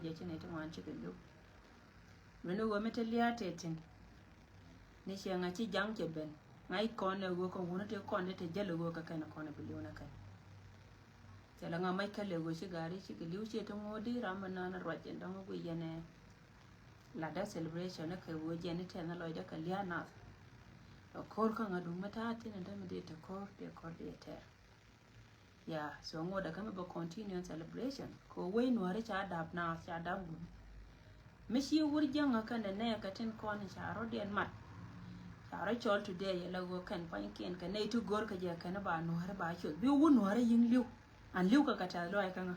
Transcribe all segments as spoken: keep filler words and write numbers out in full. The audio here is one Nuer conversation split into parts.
jɛ ci nɛy ti ŋuan cikɛ li̱w. Mɛn ɣöö mi te lia̱a̱ tëë thi̱n. Ni ciɛ ŋa̱c ci ja̱ŋ cɛ ben ŋa̱c kɔn ɛ ɣöö kɛ wuni ti kɔn ti te jäl ɛ ɣöö kɛ kɛn kɔn ɛ bi li̱w ni kɛn. Thilɛ ŋa mac kɛ lɛ ɣöö ci gaari cikɛ li̱w ciɛ ti ŋo̱o̱di ram mi naan ruac in dɔ̱ŋ ɛ guic yɛn ɛ. Latdä celebration ni kɛ ɣöö jɛn ni tɛn ni lɔcdä kɛ lia̱a̱ nath. Ɛ ko̱r kä ŋa̱ duŋ mi ta̱a̱ thi̱n in te mi dee te ko̱r dee ko̱r dee tɛr. Ya, so ŋuɔ̱t ɛ kä mi bɛ continue celebration kɛ wec nuääri ca dap naath ca dap wun. Mi ci wur jäŋä kɛn ɛ nɛɛkɛ tin kɔn ca rɔ̱diɛn mat. Ca rɔ cɔl today ɛ la ɣöö kɛn pua̱nykiɛn kɛ nɛy ti go̱r kɛ jɛ kɛn ba nuääri ba cuth bi wur nuääri yi̱ŋ li̱w. An li̱w kɛ kɛ tɛth luaac kä ŋä.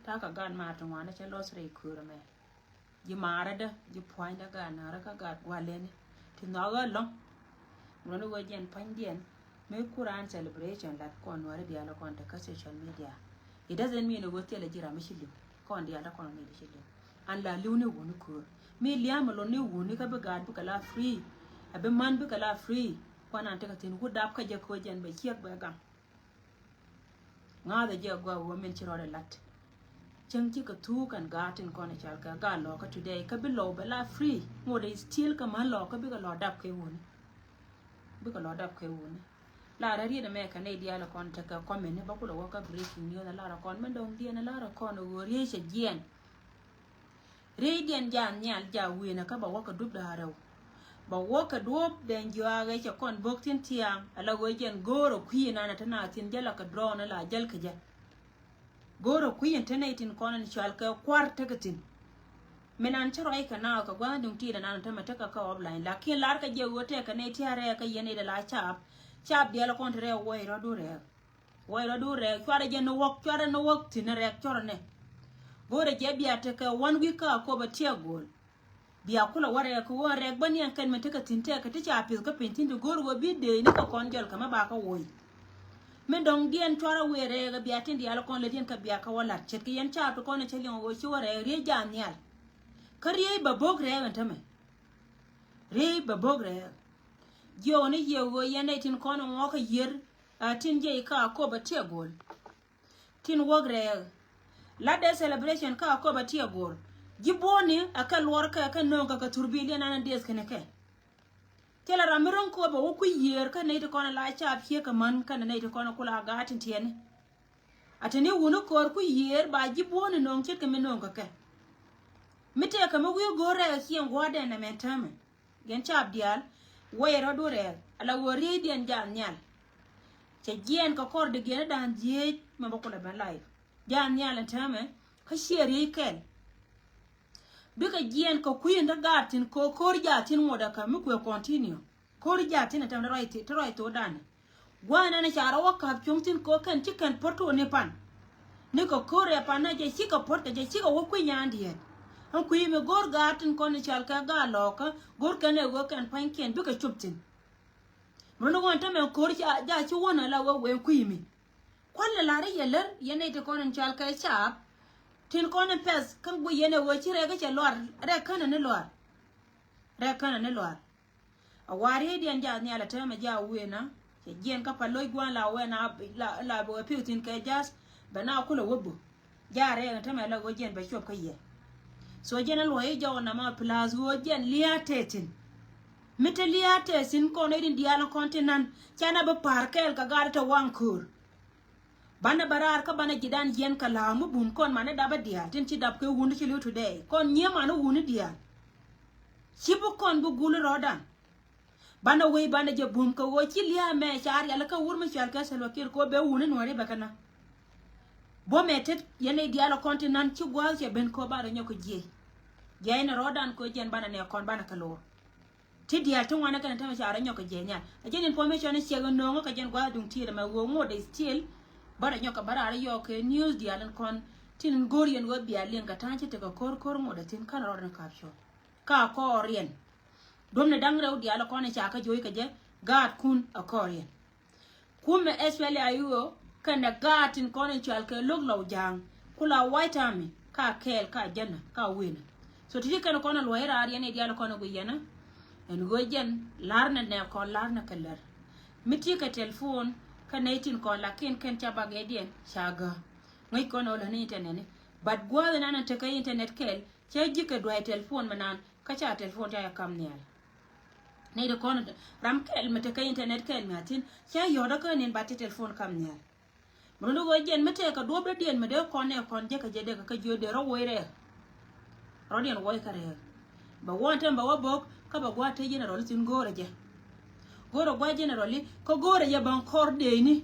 Ta̱a̱ kɛ gat maar ti ŋuan ɛ cɛ lɔs rɛy köör ɛmɛ. Ji̱ maarädä ji̱ pua̱nydä gaat naarä kä gaat gua̱lɛni. Ti nhɔakä ɛlɔ̱ŋ. Ŋuɔ̱ni wee jɛn pua̱nydiɛn mi kuran celebration lat kɔn nuäri diaal kɔn te kä social media. It doesn't mean ɛ wee thilɛ ji̱ ram mi ci li̱w kɔn diaal te kɔn ŋi̱i̱c ci li̱w. An la li̱w ni wuni köör mi lia̱a̱m ɛlɔ̱ŋ ni wuni kä bi gaat bikɛ la free. A bi man bikɛ la free. Kuan an tekɛ thi̱n wut dap kä jɛ köör jɛn bɛ ciek bɛ gaŋ. Ŋa̱thɛ jɛ gɔaa wä min ci rɔɔdɛ lat. Cäŋ cikɛ thuuk ɛn gaat tin kɔn i̱ cal kɛ gaat lɔɔkä today kä bi lɔw bɛ la free. Ŋot i̱ still kä män lɔɔkä bikɛ lɔɔ dap kɛ wuni. Bikɛ lɔɔ dap kɛ wuni. Larɛ riet ɛmɛ kɛ nɛy diaal kɔn tekɛ kɔmini bä kulɛ wä kä breaking news larɛ kɔn min dɔ̱ŋ diɛn larɛ kɔn ɣöö riec cɛ jiɛn. Rieydiɛn jaa nhial jaa wi̱i̱nä kä bɛ wäkɛ dup da̱a̱ rɛw. Bɛ wäkɛ duɔ̱ɔ̱p den jiɔaak ëë cɛ kɔn bo̱k thi̱n thia̱a̱ŋ ala ɣöö jɛn go̱o̱rä kui̱ nanɛ te naath thi̱n jäl akɛ drɔɔn ala jäl kɛ jɛ. Go̱o̱rä kui̱ in te nɛy tin kɔn in cual kɛ kua̱r tekɛ thi̱n. Min an cä ruac kɛ naath kɛ gua̱a̱th duŋ ti̱i̱t anan tämɛ tekɛ kä offline lakin lar kɛ jɛ ɣöö tekɛ nɛy tia̱a̱ rɛɛk kä yɛn nɛy dɛ la caap. Caap diɛl kɔn te rɛɛk wuɔc rɔ̱du rɛɛk. Wec rɔ du rɛɛk cuarɛ jɛ ni wäk cuarɛ ni wäk thi̱n ni rɛɛk cuarɛ ni. Go̱rɛ jɛ bia tekɛ one week kä a kop a tiɛ go̱o̱l. Bia kulɛ wä rɛɛk kɛ wä rɛɛk bä ni ɛn kɛn mi tekɛ thi̱n tɛɛkɛ ti ca pi̱th kä piny thi̱n ti go̱r wä bi dee ni kɛ kɔn jɔl kɛ mɛ ba kä woc. Mi dɔ̱ŋ diɛn cuarɛ wëë rɛɛk bia tin diaal kɔn lɛ diɛn kɛ bia kä wä lat ce̱tkɛ yɛn ca pi kɔn cɛ liɛŋ wä ci wä rɛɛk riey jaa nhial. Kä riey bɛ bo̱k rɛɛk ɛn tämɛ. Riey bɛ bo̱k rɛɛk. Jiɔk ni jiɛ ɣöö yɛn nɛy tin kɔn ŋɔɔk kä yiër. A tin jiɛc kä a kop a tiɛ go̱o̱l. Tin wäk rɛɛk. Lat dee celebration kä a kop a tiɛ go̱o̱l. Ji̱ buɔ̱ɔ̱ni a kɛ luɔr kɛ kɛ nööŋ kɛ kɛ thurbil yɛn an a dieth kɛn kɛ. Thilɛ ram mi ro̱ŋ kop a wä kui̱ yiër kä nɛy ti kɔn a la caap ciek kɛ män kä nɛy ti kɔn a kula a gaat tin tiɛni. A te ni wuni ko̱o̱r kui̱ yiër ba ji̱ buɔ̱ɔ̱ni nööŋ ce̱tkɛ mi nööŋ kɛ kɛ. Mi tëëkɛ mi wi̱i̱ go̱o̱r rɛɛk ciɛŋ gua̱a̱r dɛn ɛmɛn täämɛ. Yɛn caap diaal wee rɔ̱du rɛɛk ala ɣöö rieydiɛn jaath nhial. Cɛ jiɛɛn kɛ kɔr di giɛn i̱ da̱a̱n dhieec mɛ bä kulɛ ben live. Jaath nhial ɛn täämɛ kä ciɛ riey kɛl. Bikɛ jiɛɛn kɛ kui̱n te gaat thi̱n kɛ ko̱r jaath thi̱n ŋuɔ̱t ɛ kä mi kuɛ continue. Ko̱r jaath thi̱n ɛn täämɛ te ruac thokdan. Gua̱a̱th nɛn ca rɔ wä ka̱p cuŋ thi̱n kɛ kɛn ci kɛn puɔ̱t tuɔɔni pan. Ni kɛ ko̱r ɛ pan na jɛ cikɛ puɔ̱t kɛ jɛ cikɛ wä kui̱ nyaandiɛt. Ɛn kui̱ mi go̱o̱r gaat tin kɔn i̱ cɔal kɛ gaat lɔɔkä go̱o̱r kɛn ɛ ɣöö kɛn pua̱nykiɛn bikɛ cop thi̱n. Run ɣɔn tämɛ ko̱r ca ja ci wän ala ɣöö wee kui̱ mi. Kua̱n lɛ la̱r i̱ yɛ lär yɛn nɛy ti kɔn in cɔal kɛ caap. Tin kɔn in pɛth kä guiy yɛn ɛ ɣöö ci rɛɛk i̱ cɛ luar rɛɛk känɛ ni luar. Rɛɛk känɛ ni luar. A wa rieydiɛn jaath nhial a täämɛ jaath wi̱i̱nä cɛ jiɛn kä pa lo̱c gua̱a̱n la wɛn a la la bɛ wä pi̱w thi̱n kɛ jaath bɛ na kulɛ wä bä. Jaath rɛɛk in täämɛ la ɣöö jiɛn bɛ cuɔp kä yɛ. So jiɛn a luɔ̱c i̱ jɔw nama plus ɣöö jiɛn lia̱a̱ tëë thi̱n. Mi te lia̱a̱ tëë thi̱n kɔn i̱ rin diaal in kɔn ti nan ca na bä pa̱a̱r kɛɛl kɛ gaat te waŋ köör. Banɛ bä raar kä banɛ ji̱dan yiɛn kɛ la̱a̱ mi bum kɔn manɛ dapä diaal tin ci dap kɛ wun ti ci li̱w today kɔn nyiee manɛ wuni diaal. Ci bi kɔn bi gul rɔɔdan. Banɛ wei banɛ jɛ bum kɛ ɣöö ci lia̱a̱ mɛ ca rial kä wur mi cual kɛ Salva Kiir kɛ ɣöö bɛ wuni nuɔ̱ɔ̱ri bɛ kɛ na. Buɔ̱mɛ tet yɛn nɛy diaal ɛ kɔn ti nan ci gua̱a̱th cɛ ben kɛ ɣöö banɛ nyɔk kɛ jiɛc. Jiɛc ni rɔɔdan kɛ ɣöö jiɛn banɛ nɛ kɔn banɛ kɛ lo̱r. Ti diaal ti ŋuan kɛn tɛmɛ ca rɔ nyɔk kɛ jiɛc nhial. A jɛn information ni ciɛk in nööŋä kɛ jɛn gua̱a̱th duŋ tiɛɛl ɛmɛ ɣöö ŋot is still. Bä rɔ nyɔk kɛ bä raar yɔɔk kɛ news diaal in kɔn tin in go̱o̱r yɛn ɣöö bia liŋ kɛ ta̱a̱ ci tekɛ ko̱r ko̱r ŋot a thi̱n kän rɔɔd in kap cuɔ̱p. Ka kɔɔriɛn. Duɔ̱mni da̱ŋ rɛw diaal kɔn in ca kä jo̱o̱c kɛ jɛ gaatkun a kɔɔriɛn. Kumɛ S P L A I O kɛnɛ gaat tin kɔn in cual kɛ lo̱k lɔw ja̱a̱ŋ kula White Army ka kɛɛl ka jɛnä ka wi̱nä. So ti̱ti̱ kɛn kɔn in luɔ̱c raar yɛn i̱ diaal kɔn in guic yɛnä. Ɛn ɣöö jɛn la̱r nɛ nɛ kɔn la̱r nɛ kɛ lär. Mi ti kɛ telephone kä nɛy tin kɔn lakin kɛn ca bak yɛ diɛn ca gä. Ŋäc kɔn in ɣöö läni internet ni. But gua̱a̱th inan a tekɛ internet kɛl, cɛ ji̱ kɛ duay telephone mɛ nan, kä ca telephone ca yɛ kam nhial. Nɛy ti kɔn ram kɛl mɛ tekɛ internet kɛl mɛ a thi̱n, cɛ yɔ̱t kä nin ba ti telephone kam nhial. Mɛ run di ɣöö jɛn mi tëëkɛ duɔ̱p dɔ̱diɛn mɛ dee kɔn nɛ kɔn jɛ kɛ jɛ dee kɛ jiö dee rɔ woc rɛɛk. Rɔ̱diɛn woc kɛ rɛɛk. Bɛ wä ɛn tɛm bɛ wä bo̱k kä bɛ gua̱a̱th te general thi̱n go̱o̱rɛ jɛ. Go̱o̱rɛ gua̱a̱th general i̱ kä go̱o̱rɛ jɛ bä kɔr dee ni.